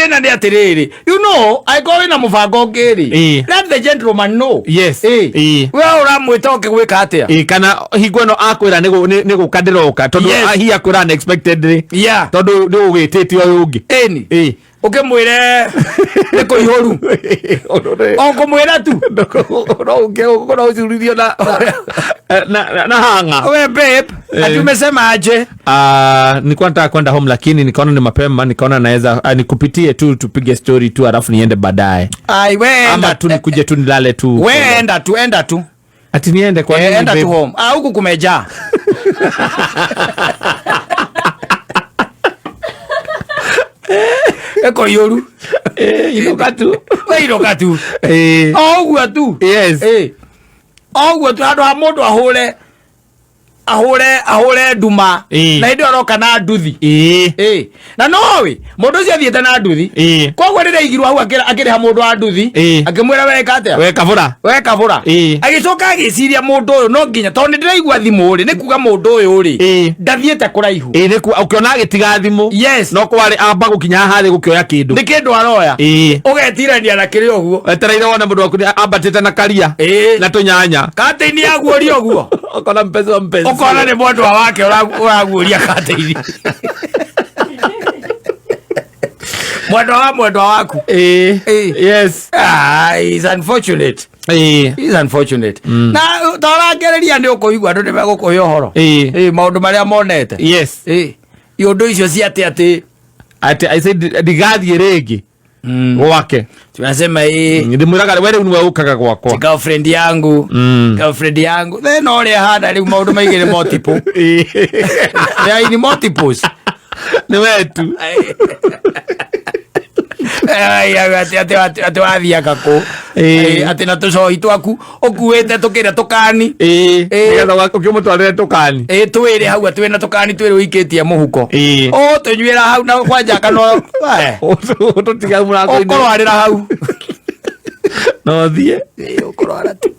Thĩna nĩ atĩrĩrĩ, angĩkorwo wĩna mũbango ũngĩ rĩ, Ĩĩ. let the gentleman know. Yes. Ĩĩ. Ĩĩ. We ũramwĩta ũke gwĩka atĩa? Ĩ, kana hingo ĩno akwĩra nĩ gũka ndĩroka tondũ Yes. hi akwĩra unexpectedly tondũ nĩ ũgĩtĩte ũyũ ũngĩ. Ĩni. Ĩ. Ũkĩmwĩre nĩ kũihũru, o kũmwĩra tu. No ũkorwo ũcurithio na hanga. We babe, ati umesema aje? Ah, nilikuwa nataka kwenda home lakini nikaona ni mapema, nikaona naweza nikupitie tu tupige story tu alafu niende baadaye. Ai, we Ama enda tu nikuje tu nilale tu. We enda tu, enda tu. Ati niende kwa Eh, nini, enda tu babe? home. Ah, huku kumejaa. Eko yũru. Eh, inũka tu. We inũka tu. O ũguo tu. O ũguo tu, handũ ha mũndũ ahũre ahũre ahũre nduma na hĩndĩ ĩyo aroka na nduthi. Na noĩ mũndũ ũcio athiĩte na nduthi. Koguo rĩrĩa aigirwo hau akĩrĩha mũndũ wa nduthi, akĩmwĩra, "Weka atĩa?" We kabũra. "We kabũra." Agĩcoka agĩciria, mũndũ ũyũ no nginya, tondũ nĩ ndĩraigua thimũ rĩ, nĩ kuga mũndũ ũyũ rĩ, ndathiĩte kũraihu. Ĩ, nĩ ũkĩona agĩtiga thimũ. No kwarĩ amba gũkinya haha thĩ gũkĩoya kĩndũ. Nĩ kĩndũ aroya. Ũgetirania na kĩrĩ ũguo. Wetereire wone mũndũ waku nĩ ambatĩte na karia na tũnyanya. Katĩini yaguũria ũguo. Ũkona mpenzi wa mpenzi. Ũkona nĩ mwendwa wake ũraguũria katĩini, mwendwa wa mwendwa waku. Ah, is unfortunate. Is unfortunate. Na torangereria nĩ ũkũigua andũ nĩ megũkũhe ũhoro. Maũndũ marĩa monete. Iũndũ icio cia atĩ atĩ Ati I said ndigathiĩ rĩngĩ gwake. Tunasema ĩ. Ndĩmwĩraga we rĩu nĩwe ũkaga gwakwa. Girlfriend yangu, girlfriend yangu thĩna ũrĩa hana rĩu maũndũ maingĩ nĩ multiple. They are in multiples. Nĩ we tu. Ai, ai, atĩ wathiaga kũ? Atĩ na tũcohi twaku ũkuĩte tũkĩrĩa tũkani. Nĩgetha ũkĩmũtwarĩre tũkani. Ĩ, twĩrĩ hau atĩ wĩna tũkani twĩrĩ ũikĩtie mũhuko. Ũtũnyuĩra hau na kwanja kana Tũtiga mũrango-inĩ. Ũkũrwarĩra hau. No thiĩ. Ĩ, ũkũrwara tu.